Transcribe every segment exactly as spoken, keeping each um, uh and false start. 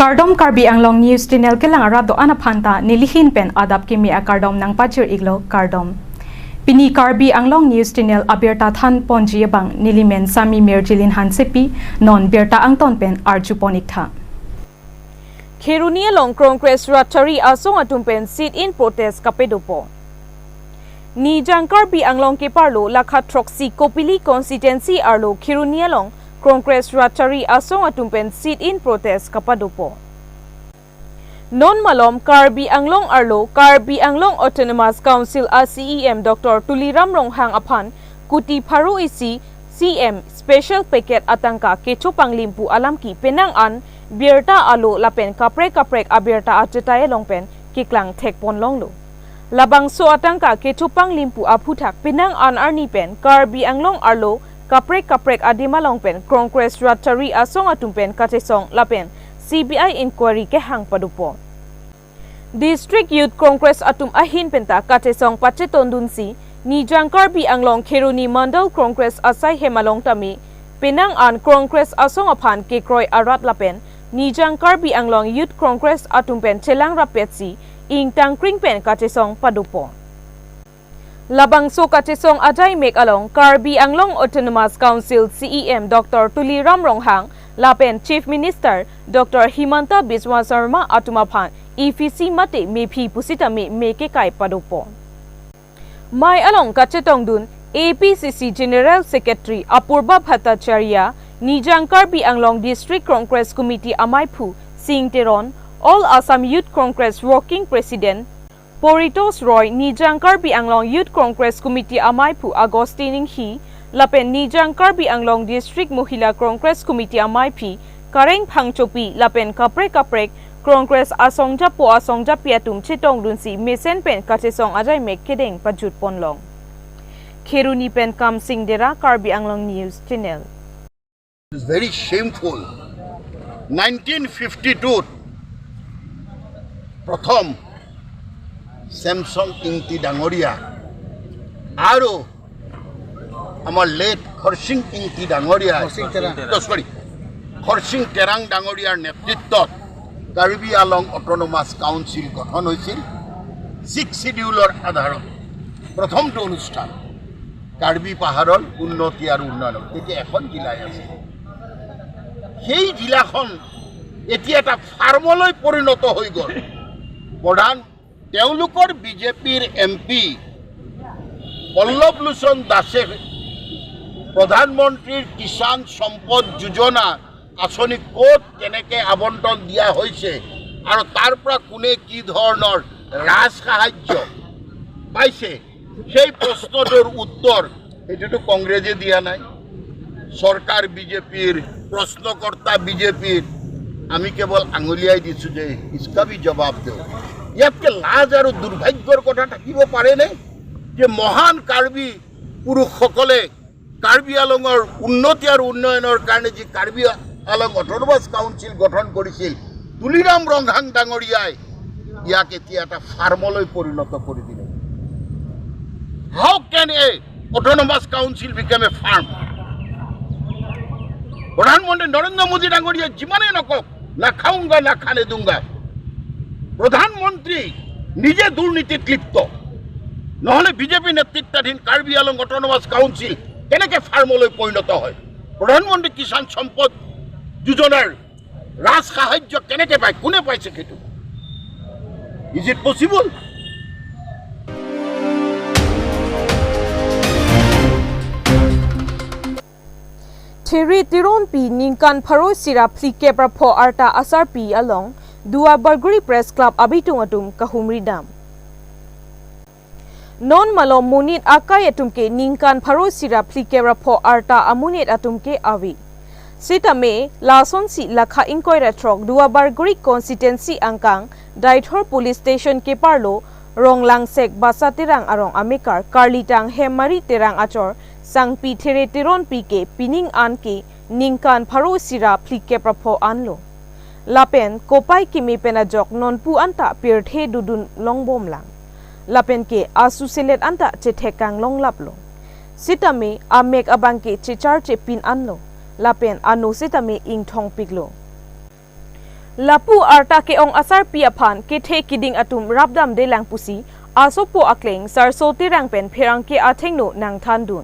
Kardom, Karbi Anglong News Channel kelang arat do-an aphan ta nelihin pen adap kimi akardom nangpajir iklo, kardom. Pini Karbi Anglong News Channel abirta than ponji abang nelimen Sami Mirjilin Hansepi, non birta angton pen arju pon iktha. Kheroni along Congress rat chari asong atum pen sit-in protest kapadopo. Nijang Karbi Anglong keparlo lakha throksi Kopili constituency arlo Kheroni along Congress rat chari asong atum pen sit-in protest kapadopo. Non malom Karbi Anglong arlo Karbi Anglong Autonomous Council a C E M Doctor Tuliram Ronghang aphan kuti pharo isi C M special package atangka kechopanglim pu alam ke penang an birta alo lapen kaprek kaprek abirta achetai along pen keklang thek pon longlo. Labangso atangka kechopanglim pu aphuthak penang an arni pen Karbi Anglong arlo kaprek kaprek adim along pen Congress rat chari asong atum pen kachesong lapen C B I inquiry kehang padopo. District Youth Congress atum ahin penta kachesong pachetondunsi Nijang Karbi Anglong Kheroni Mandal Congress asai hem along tame penang an Congress asong aphan kekroi arat lapen Nijang Karbi Anglong Youth Congress atum pen chelang rappetsi ingtangkring pen kachesong padopo. Labangso kachesong ajaimek along Karbi Anglong Autonomous Council C E M Doctor Tuliram Ronghang lapen Chief Minister Doctor Himanta Biswa Sarma atum aphan episi mate mephi pusitame me kekai padopo. Mei along kachetongdun A P C C General Secretary Apurba Bhattacharya, Nijang Karbi Anglong District Congress Committee amaiphu Sing Teron, All Assam Youth Congress Working President Poritos Roy, Nijang Karbi Anglong Youth Congress Committee amaiphu Augustine Inghi, lapen Nijang Karbi Anglong District Mohila Congress Committee amaiphi Kareng Phangchopi lapen kaprek kaprek Congress asongjapo asongjapi atum chetongdunsi mesen pen kachesong ajaimek kedeng pajut ponlong. Kheroni pen Kamsing Dera, Karbi Anglong News Channel. It's very shameful. Nineteen fifty টুত প্ৰথম ছেমছন ইংতি ডাঙৰীয়া আৰু আমাৰ লেট খৰচিং ইংতি ডাঙৰীয়া, খৰচিং তেৰাং। অ, চৰি, খৰচিং তেৰাং ডাঙৰীয়াৰ নেতৃত্বত কাৰ্বি Along autonomous council গঠন হৈছিল। ছিক্স শ্বিডিউলৰ আধাৰত প্ৰথমটো অনুষ্ঠান কাৰ্বি পাহাৰৰ উন্নতি আৰু উন্নয়নৰ। তেতিয়া এখন জিলাই আছিল। সেই জিলাখন এতিয়া এটা ফাৰ্মলৈ পৰিণত হৈ গ'ল। প্ৰধান তেওঁলোকৰ বিজেপিৰ এম পি পল্লৱ লোচন দাসে প্ৰধানমন্ত্ৰীৰ কিষাণ সম্পদ যোজনা আঁচনি ক'ত কেনেকে আবণ্টন দিয়া হৈছে আৰু তাৰ পৰা কোনে কি ধৰণৰ ৰাজ সাহায্য পাইছে, সেই প্ৰশ্নটোৰ উত্তৰ সেইটোতো কংগ্ৰেছে দিয়া নাই। চৰকাৰ বিজেপিৰ, প্ৰশ্নকৰ্তা বিজেপিৰ, আমি কেৱল আঙুলিয়াই দিছো যে ইচকা ভি জবাব দেও। ইয়াতকে লাজ আৰু দুৰ্ভাগ্যৰ কথা থাকিব পাৰেনে যে মহান কাৰ্বি পুৰুষসকলে কাৰ্বি আলঙৰ উন্নতি আৰু উন্নয়নৰ কাৰণে যি কাৰ্বি আলং অট'নমাছ কাউন্সিল গঠন কৰিছিল, তুলিৰাম ৰংহাং ডাঙৰীয়াই ইয়াক এতিয়া এটা ফাৰ্মলৈ পৰিণত কৰি দিলে। How can a autonomous council become a farm? প্ৰধানমন্ত্ৰী নৰেন্দ্ৰ মোদী ডাঙৰীয়া যিমানে নকওক, না খাউংগা না খানে দুংগা, প্ৰধানমন্ত্ৰী নিজে দুৰ্নীতিত লিপ্ত, নহ'লে বিজেপি নেতৃত্বাধীন কাৰ্বি আলং অট'নমাছ কাউন্সিল কেনেকে ফাৰ্মলৈ পৰিণত হয়? প্ৰধানমন্ত্ৰী কিষাণ সম্পদ যোজনাৰ ৰাজ সাহায্য কেনেকে পায়? কোনে পাইছে সেইটো? Is it possible? There Teronpi ningkan pharo isi ra phlikep ra pho arta asarpi along Duarbagori Press Club abitung atum kahumri dam. Non malom monit akai atum ke ningkan pharo isi ra phlikep ra pho arta amonit atum ke ave. Sitame lasonsi lakha ingkoi ra throk Duarbagori constituency angkang Deithor Police Station keparlo Ronglangsek Basa Terang arong amekar karlitang Hemmari Terang achor sangpi There Teronpi ke pining an ke ningkan pharo isi ra phlikep ra pho anlo. Lapen kopai kimi pen ajok nonpu anta pirthe dodun longbomlang. Lapen ke asu selet anta chethek kanglong laplo. Sitame amek abang ke chechar chepin anlo. Lapen ano sitame ingthongpiklo. Lapu arta ke-ong asarpi aphan kethe kiding atum rapdamdelang pusi asopo akleng Sarso Terang pen pherangke athengno nangthandun.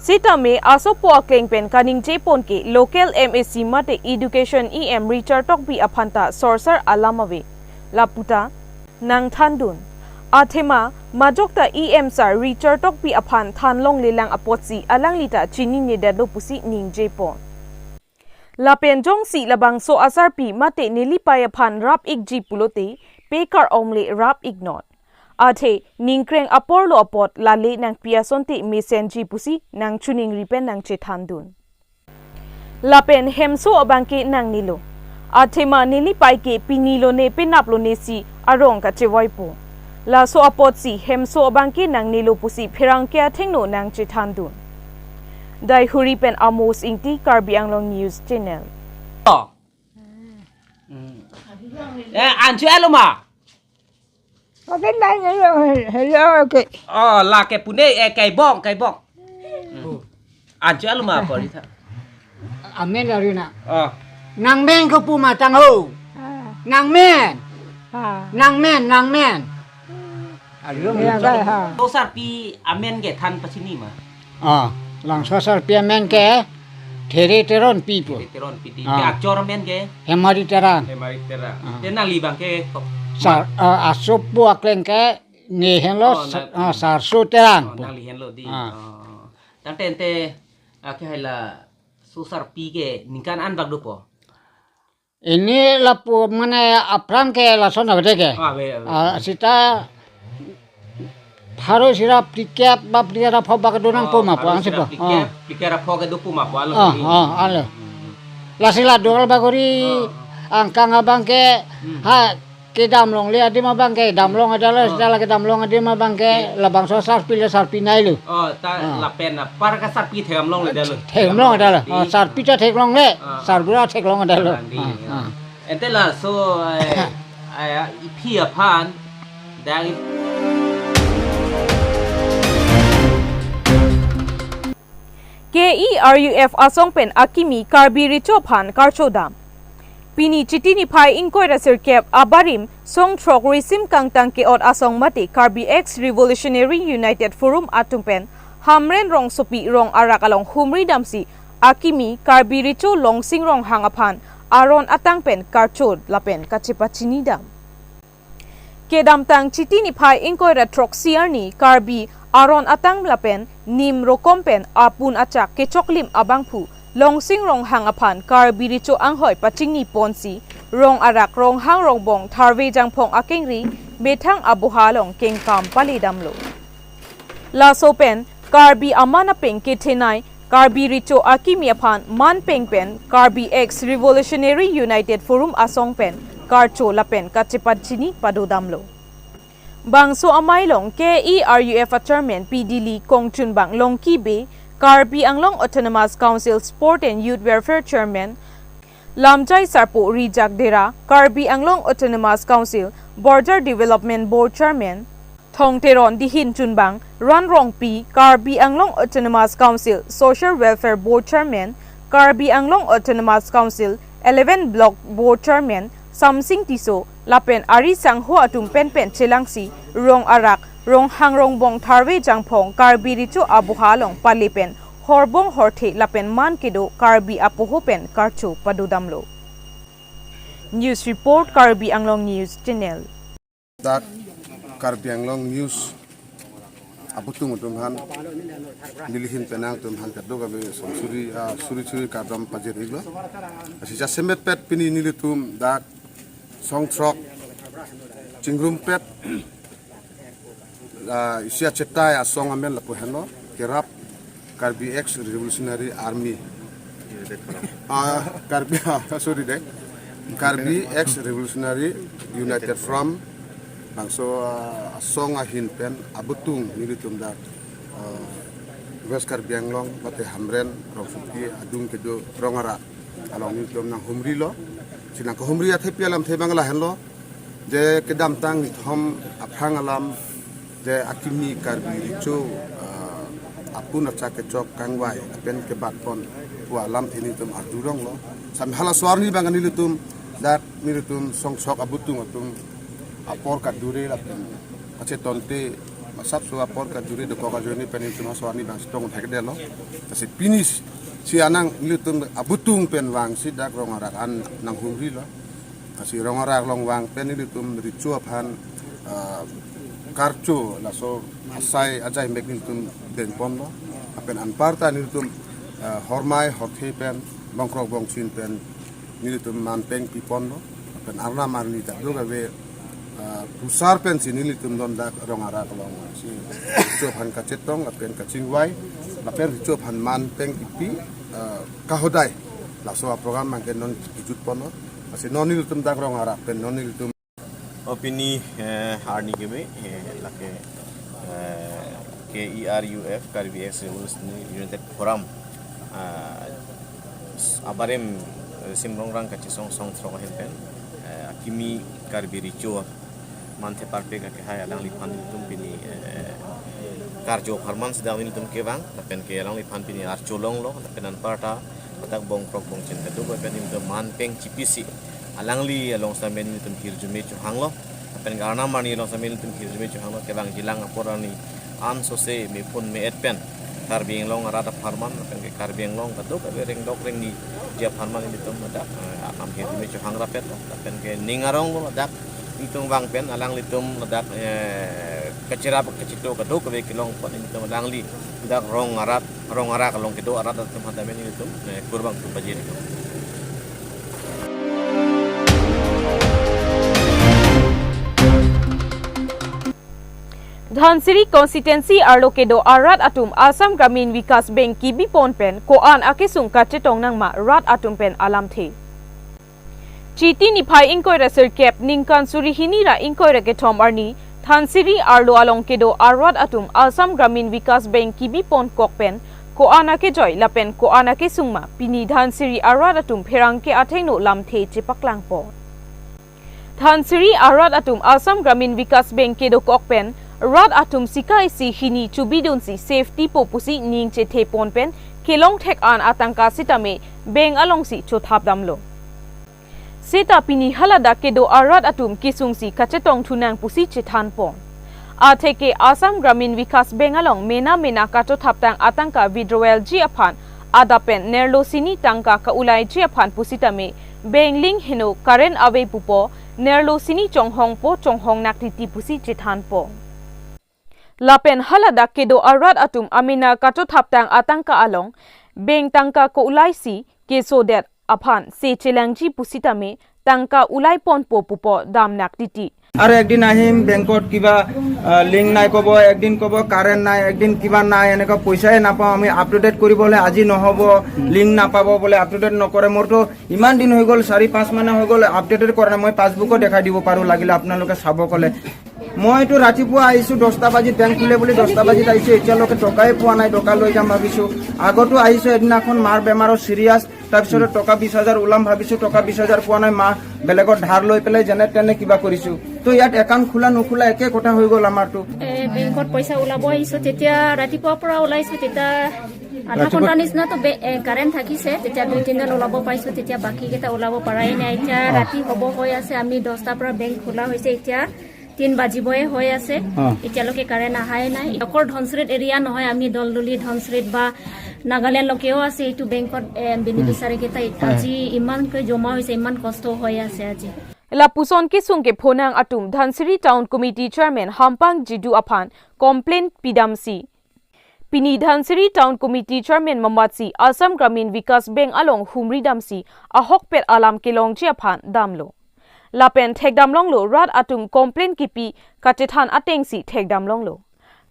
Sitame asopo akleng pen kaningjepon ke local M A C mate Education E M Richard Tokbi aphan ta sorsar alam ave. Lapu ta nangthandun. Athema majok ta E M sar Richard Tokbi aphan thanlonglelang apotsi alangli ta chininedetlo pusi ningjepon. Lapen jongsi labangso asarpi mate nelipei aphan rap-ikji pulote pekar-ongle rap-iknon. Athe ningkreng aporlo apot lale nangpi asonte mesenji pusi nangchiningri pen nangchethandun. Lapen hemso abangke nangnelo. Athema nelipei ke pinilone penaplone si arong kachevaipo. Laso apotsi hemso abangke nangnelo pusi pherangke athengno nangchethandun. Daihuri pen Amos Ingti, Karbi Anglong News Channel. Oh. Hmm. Eh, ancho alo ma? Pakai lain hello, hello, okay. Oh, la ke pune, eh, kaibong, kaibong. Hmm. Ancho alo ma, pori tha. Amen la rina. Oh. Nangmen ko pu matang ho. Ah. Nangmen. Ah. Nangmen, nangmen. Ayo, ya, amen. Kai, ha. Sosarpi amen ke than pachini ma? Ah, labangso asarpi amen ke There Teronpi pu. There Teronpi di. Ah. Ke achor amen ke? Hemari Terang. Hemari Terang. Ah. Te nangli abangke ko-, Sar, ah, asopo akleng ke ne henlo, oh, sa-, nang-, ah, Sarso Terang oh, pu. Nangli henlo di. Ah. Oh. Tangte ante, ah, ke hai la sosarpi ke ningkan an bak dopo? Ini lapu mane aphrang ke lason ave ke. Ah, ave, ave. Ah, seta pharo isi ra phlikep ba phlikep ra pho bak do nangpo ma pu, pharo isi ra angsipo. Phlikep, ah, phlikep ra pho ke dopo ma pu alo. Ah, ah, alo. Hmm. Lasi la do-an bagori, ah, angkang abangke, hmm, ha kedamlongle adim abangke, damlongledetlo, ah, seta la kedamlong adim abangke, eh, labangso asarpi le sarpi nailo. Oh, ta, ah, lapen apar ke sarpi theklongledetlo. Theklongledetlo. Oh, sarpi ta theklongle, ah, sarbura theklongledetlo. Ah, di, ah, ah. Ante laso, eh, eh, iphi aphan, dang ip- K E R U F asong pen akimi Karbi Recho aphan karcho dam. Pini Chiti niphai ingkoi ra sirkep abarim song throk risim kangtang ke-ot asong mate Karbi Ex Revolutionary United Forum atum pen Hamren rongsopi rong arak along humri damsi akimi Karbi Recho Longsing Ronghang aphan aron atang pen karcho lapen kachepachini dam. Kedamtang Chiti niphai ingkoi ra throksi arni Karbi aron atang lapen nim rokom pen apun achak kechoklim abangphu Longsing Ronghang aphan Karbi Recho anghoi pachingni ponsi rong arak Ronghang Rongbong Tharve Jangphong akengri methang aboha along kengkam pale damlo. Laso pen Karbi aman apeng kethenei Karbi Recho akimi aphan man peng pen Karbi Ex Revolutionary United Forum asong pen karcho lapen kachepachini pado damlo. Bangso amei along K E R U F a Chairman Pi Dili, kongchunbang Longki Bey, Karbi Anglong Autonomous Council Sport and Youth Welfare Chairman Lamjai Sarpo Rijak Dera, Karbi Anglong Autonomous Council Border Development Board Chairman Thong Teron, dihin chunbang Ran Rongpi, Karbi Anglong Autonomous Council Social Welfare Board Chairman, Karbi Anglong Autonomous Council eleven Block Board Chairman Samsing Tisso, lapen ari sangho atum penpen chelangsi rong arak Ronghang Rongbong Tharve Jangphong Karbi Recho aboha along pale pen horbong horthe lapen man kedo Karbi apoho pen karcho pado damlo. News report, Karbi Anglong News Channel. Dak Karbi Anglong News abutung atum aphan, nelihin penang atum aphan kadokave song suri, ah, suri suri kardom pajir-iklo. Lasi jasemet pet pini nelitum dak song throk chingrum pet, ah, isi achetai asong amen lapu henlo, kerap Karbi Ex Revolutionary Army. Ah, Karbi, ah, sorry deh. Karbi Ex Revolutionary United Front. Bangso, ah, asong ahin pen abutung nelitum dak, ah, West Karbi Anglong, mate Hamren rongsopi adung kedo rong arak along nelitum nanghumrilo. Si nangkehumri athepi alamthe abang lahenlo. Je kedamtang nithom aphrang alam, je akimi Karbi Recho, ah, apun achak kechok kangvai lapen kebatpon pu alamthe nelitum arjulonglo. Sami halaso arni abang nelitum Dak nelitum songsok abutung atum apor kadure lapen kachetonte masap so apor kadure dokok ajoine pen nelitum haso arni bang chetong thekdetlo. Lasi pini si anang nelitum abutung pen vangsi dak rong arak an nanghumrilo. Lasi rong arak along vang pen nelitum recho aphan, ah, karcho laso asai ajai mek nelitum denponlo. Lapen anparta nelitum, ah, hormai horthe pen bongkrok bongchin pen nelitum manpeng piponlo. Lapen arnam arni ta duk ave, ah, pusar pensi nelitum don dak rong arak along si recho aphan kachetong lapen kachingvai lapen recho aphan manpeng pipi, ah, kahodai laso aprogram abangke non kejutponlo. Lasi non nelitum dak rong arak pen non nelitum O pini, eh, arni keme, eh, lake, eh, K E R U F, Karbi Ex Revolutionary United Forum, ah, s-, abarim, eh, Simrongrang kachesong song throk ahin pen, eh, akimi Karbi Recho manthe parpek akehai alangliphan nelitum pini, eh, karjo apharman si dak nelitum kevang, lapen ke alangliphan pini archo longlo, lapen anparta, ladak bongkrok bongchin kaduk pen nelitum manpeng chipisi alangli along sitame nelitum hirjume chohanglo. Lapen arnam arni along sitame nelitum hirjume chohanglo, kevangjilang apor arni ansose mephun me-et pen Karbi Anglong arat apharman lapen ke Karbi Anglong kaduk ave rengdok rengni ji apharman nelitum ladak, eh, arnam hirjume chohang rapetlo. Lapen ke ning aronglo ladak nelitum vang pen alanglitum ladak, eh, kacherap kachito kaduk ave kelong pon nelitum alangli ladak rong arat rong arak along kedo arat atum aphan tame nelitum, eh, kurvangthu pajirlo. Dhansiri constituency arlo kedo arat atum Assam Gramin Vikas Bank kebipon pen ko-an akesung kachetong nangma rat atum pen alamthe. Chiti niphai ingkoi ra sirkep ningkan suri hini ra ingkoi ra kethom arni Dhansiri arlo along kedo arat atum Assam Gramin Vikas Bank kebipon kok pen ko-an akejoi lapen ko-an akesung ma pini Dhansiri arat atum pherangke athengno lamthe chepaklangpo. Dhansiri arat atum Assam Gramin Vikas Bank kedo kok pen rat atum sika isi hini chobidunsi safety po pusi ning chethepon pen kelong thek an atangka sitame bank alongsi chothap damlo. Seta pini haladak kedo arat atum kesungsi kachetongthu nang pusi chethanpon. Atheke Assam Gramin Vikas Bank along mena mena kachothaptang atangka withdrawal ji aphan adap pen nerlo sini tangka ka-ulai ji aphan pusitame bank link heno current ave pupo nerlo sini chonghongpo chonghong naktiti pusi chethanpo. Lapen haladak kedo arat atum amena kachothaptang atangka along bank tangka ko-ulai si kesodet aphan se chelangji pusitame tangka ulai ponpo pupo dam naktiti. আৰু একদিন আহিম, বেংকত কিবা, আহ, লিংক নাই ক'ব, একদিন ক'ব কাৰেণ্ট নাই, একদিন কিবা নাই, এনেকুৱা পইচাই নাপাওঁ। আমি আপ টু ডেট কৰিবলৈ আজি নহ'ব, লিংক নাপাব বোলে, আপ টু ডেট নকৰে। মোৰতো ইমান দিন হৈ গ'ল, চাৰি পাঁচ মাহ হৈ গ'ল, আপডেটেড কৰা নাই। মই পাছবুকো দেখাই দিব পাৰোঁ লাগিলে আপোনালোকে চাব ক'লে। মইতো ৰাতিপুৱা আহিছোঁ দহটা বাজিত, বেংক খোলে বুলি দহটা বাজিত আহিছোঁ, এতিয়ালৈকে টকাই পোৱা নাই, টকা লৈ যাম ভাবিছোঁ। আগতো আহিছোঁ, এদিনাখন মাৰ বেমাৰৰ চিৰিয়াছ, তাৰপিছতে টকা বিশ হাজাৰ ওলাম ভাবিছোঁ, টকা বিশ হাজাৰ পোৱা নাই, মা বেলেগত ধাৰ লৈ পেলাই যেনে তেনে কিবা কৰিছোঁ। তো ইয়াত একাউণ্ট খোলা নোখোলা একে কথা হৈ গ'ল আমাৰতো। এ, বেংকত পইচা ওলাব আহিছোঁ, তেতিয়া ৰাতিপুৱাৰ পৰা ওলাইছোঁ, তেতিয়া আধা ৰাতিপুৱা ঘণ্টা নিচিনাতো বে-, এ, কাৰেণ্ট থাকিছে, তেতিয়া দুই তিনিদিন ওলাব পাইছোঁ, তেতিয়া বাকীকেইটা ওলাব পৰাই নাই। এতিয়া অ। ৰাতি হ'ব হৈ আছে, আমি দহটাৰ পৰা বেংক খোলা হৈছে, এতিয়া তিন বাজিবই হৈ আছে। অ। এতিয়ালৈকে কাৰেণ্ট অহাই নাই। অকল ধনশিৰিত এৰিয়া নহয়, আমি দলদলি, ধনশিৰিত বা নাগালেণ্ডলৈকেও আছে এইটো বেংকত, এ, বেনিফিচিয়াৰী কেইটা। হয়। আজি ইমানকৈ জমা হৈছে, ইমান কষ্ট হৈ আছে আজি। Lapuson kesung kephonang atum Dhansiri Town Committee Chairman Hampang Jidu aphan complaint pidamsi pini Dhansiri Town Committee Chairman mamatsi Assam Gramin Vikas Bank along humri damsi ahokpet alam kelongji aphan damlo. Lapen thekdamlonglo rat atum complaint kipi kachethan atengsi thekdamlonglo.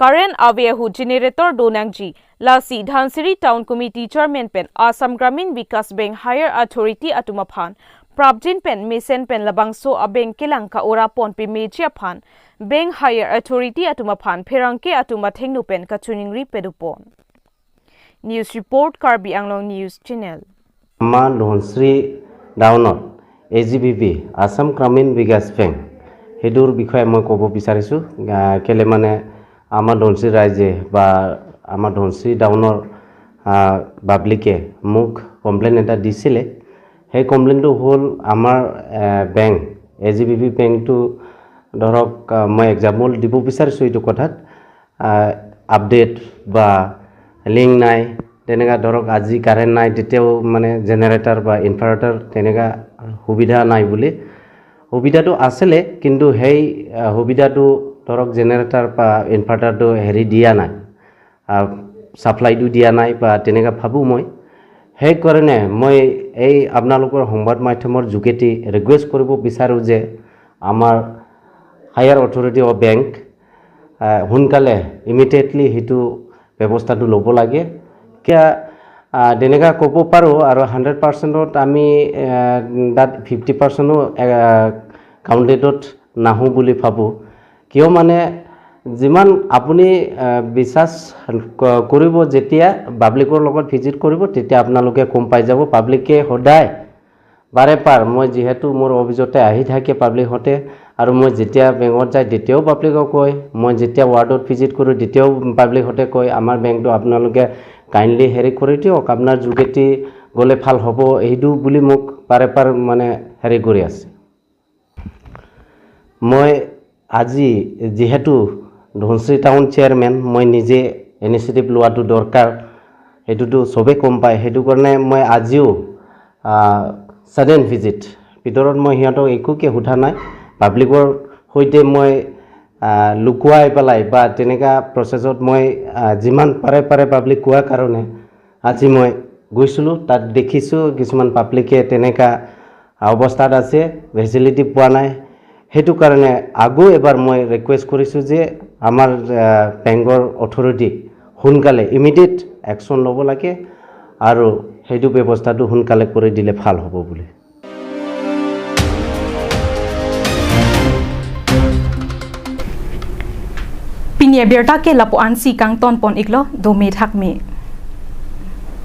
Current ave ahut generator donangji, lasi Dhansiri Town Committee Chairman pen Assam Gramin Vikas Bank Higher Authority atum aphan prapjin pen mesen pen labangso a-bank kelang ka-ora pon pemeji aphan Bank Higher Authority atum aphan pherangke atum athengno pen kachiningri pedupon. News report, Karbi Anglong News Channel. আমাৰ ধনশিৰি টাউনত এ G B B, Assam গ্ৰামীণ বিকাশ বেংক, সেইটোৰ বিষয়ে মই ক'ব বিচাৰিছোঁ। আহ, কেলে মানে আমাৰ ধনশিৰি ৰাইজে বা আমাৰ ধনশিৰি টাউনৰ, আহ, পাব্লিকে মোক কমপ্লেইন এটা দিছিলে সেই কমপ্লেইনটো হ'ল আমাৰ বেংক, এ জি বি বি বেংকটো ধৰক, আহ, মই এক্সাম্পল দিব বিচাৰিছোঁ এইটো কথাত। আপডেট বা লিংক নাই, তেনেকুৱা ধৰক আজি কাৰেণ্ট নাই, তেতিয়াও মানে জেনেৰেটাৰ বা ইনভাৰ্টাৰ তেনেকুৱা সুবিধা নাই বুলি। সুবিধাটো আছিলে, কিন্তু সেই আহ, সুবিধাটো ধৰক জেনেৰেটাৰ বা ইনভাৰ্টাৰটো হেৰি দিয়া নাই, ছাপ্লাইটো দিয়া নাই বা তেনেকুৱা ভাবোঁ মই। সেইকাৰণে মই এই আপোনালোকৰ সংবাদ মাধ্যমৰ যোগেদি ৰিকুৱেষ্ট কৰিব বিচাৰোঁ যে আমাৰ হায়াৰ অথৰিটি অফ বেংক সোনকালে ইমিডিয়েটলি সেইটো ব্যৱস্থাটো ল'ব লাগে। কিয় আহ, তেনেকুৱা ক'ব পাৰোঁ আৰু হাণ্ড্ৰেড পাৰ্চেণ্টত আমি আহ, তাত ফিফটি পাৰ্চেণ্টো কাউণ্টেডত নাহোঁ বুলি ভাবোঁ। কিয় মানে যিমান আপুনি আহ, বিশ্বাস ক- কৰিব, যেতিয়া পাব্লিকৰ লগত ভিজিট কৰিব তেতিয়া আপোনালোকে গম পাই যাব। পাব্লিকে সদায় বাৰে বাৰ, মই যিহেতু মোৰ অফিচতে আহি থাকে পাব্লিকহঁতে, আৰু মই যেতিয়া বেংকত যায় তেতিয়াও পাব্লিকক কয়, মই যেতিয়া ৱাৰ্ডত ভিজিট কৰোঁ তেতিয়াও পাব্লিকহঁতে কয়, আমাৰ বেংকটো আপোনালোকে কাইণ্ডলি হেৰি কৰি দিয়ক, আপোনাৰ যোগেদি গ'লে ভাল হ'ব, এইটো বুলি মোক বাৰে বাৰ মানে হেৰি কৰি আছে। মই আজি যিহেতু ধনশিৰি টাউন চেয়াৰমেন, মই নিজে ইনিচিয়েটিভ লোৱাটো দৰকাৰ, সেইটোতো চবেই গম পায়। সেইটো কাৰণে মই আজিও ছাডেন ভিজিট, ভিতৰত মই সিহঁতক একোকে সোধা নাই। পাব্লিকৰ সৈতে মই আহ, লুকুৱাই পেলাই বা তেনেকুৱা প্ৰচেছত মই আহ, যিমান পাৰে পাৰে পাব্লিক কোৱাৰ কাৰণে আজি মই গৈছিলোঁ। তাত দেখিছোঁ কিছুমান পাব্লিকে তেনেকুৱা অৱস্থাত আছে, ফেচিলিটি পোৱা নাই। সেইটো কাৰণে আকৌ এবাৰ মই ৰিকুৱেষ্ট কৰিছোঁ যে আমাৰ আহ, বেংকৰ অথৰিটি সোনকালে ইমিডিয়েট একশ্যন ল'ব লাগে আৰু সেইটো ব্যৱস্থাটো সোনকালে কৰি দিলে ভাল হ'ব বুলি। Pini abirta ke lapu-ansi kangton pon iklo, dome thakme.